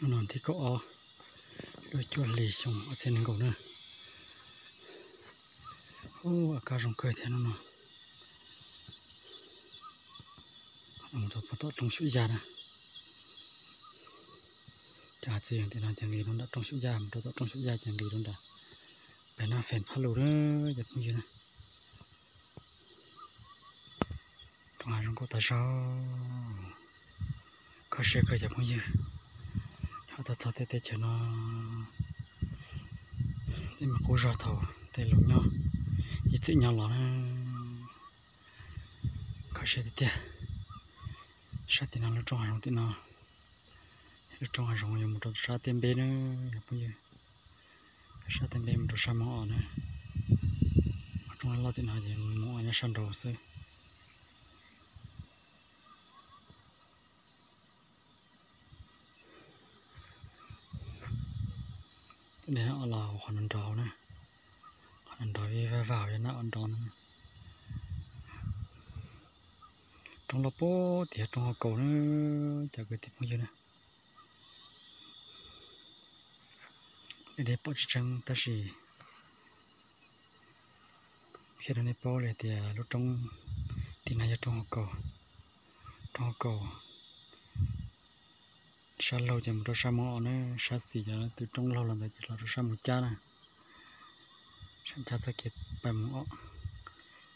No thib kaum ob lub cuaj hlis xyoo ob txhiab nees nkaum na. Ub, a kaj zoo kawg thiab no no. Mus rau tom roob Xyuam Yaj na. Cov hav txwv yeej tim no ces nqis rau nram roob Xyuam Yaj, mus rau tom roob Xyuam Yaj ces nqis rau nram pem Naj Feem Phaj Lus na cov phooj ywg na. Roob hav zoo nkauj tag zog, kho siab kawg cov phooj ywg. Ho tuaj txog tej teb chaws no, tej me qub zog thaum tej laus nyob ib txwm nyob los na. Kho siab tiag tiag. Sab tim no lub roob hav zoov tim no, lub roob hav zoov yuav mus rau sab tej npeb na cov phooj ywg. Sab tej npeb mus rau sab Moos Os na. Roob loj tim no ces Moos Os nyob sab nraud xwb. Dej los qhov no nrov na, qhov no nrov vij vag vag yog nab os nrov na. Roob loj puag tim roob hauv kaus na, cov kwv tij phooj ywg na. Dej pom tsis tseeb tab sis qhia rau nej paub li tias lub roob tim no yog roob hauv kaus, roob hauv kaus. Sab laug ces mus rau sab Moos Os na, sab xis cov tus roob laug los ntawd ces los rau sab Moos Cab na. Sab Moos Cab txoj kev pais Moos Os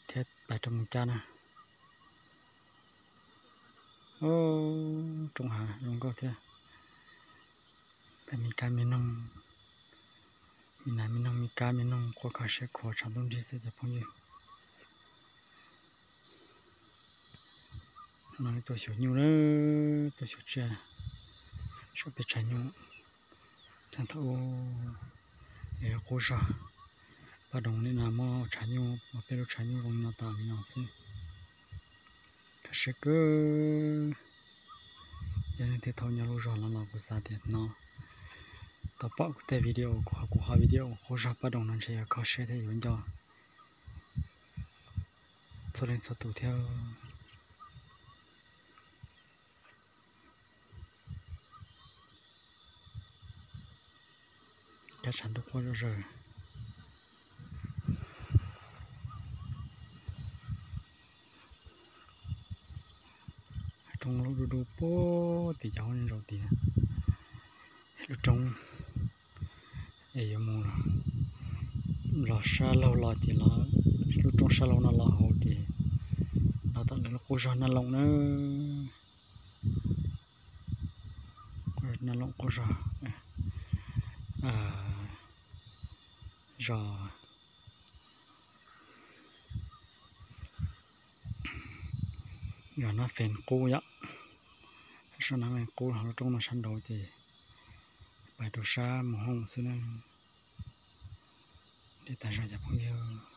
thiab pais rau Moos Cab na. Roob hav zoo nkauj thiab. Peb me kab me noog, me nas me noog me kab me noog quaj kho siab khuav tshav ntuj nrig xwb cov phooj ywg. No tuaj xyuas nyuj na, tuaj xyuas tsiaj saum peb tshav nyuj. Thaum ub qub zog Paj Doos nim no muab tshav nyuj, muab peb lub tshav nyuj zoo li no tas li no xwb. Kho siab kawg. Yog leej twg thaum nyob lub zog no los kuv xav tias no tau pom kuv tej video, kuv ho kuv ho video qub zog Paj Doos no ntshe yuav kho siab thiab yuav nco txhua leej txhua tus thiab. Kab tshav ntuj quaj zom zaws. Roob lub dub dub puag tim cov hauv zaum tid. Lub roob es yuav mus los sab laug los ces los lub roob sab laug no los hauv ces los tom lawv lub qub zog Naj Loos na. Naj Loos qub zog, zos, zos Naj Feem qub yom. Sab Naj Feem qub ho lub roob no sab nraud ces pais rau sab Moos Hooj xwb na. Deb tas zog cov phooj ywg.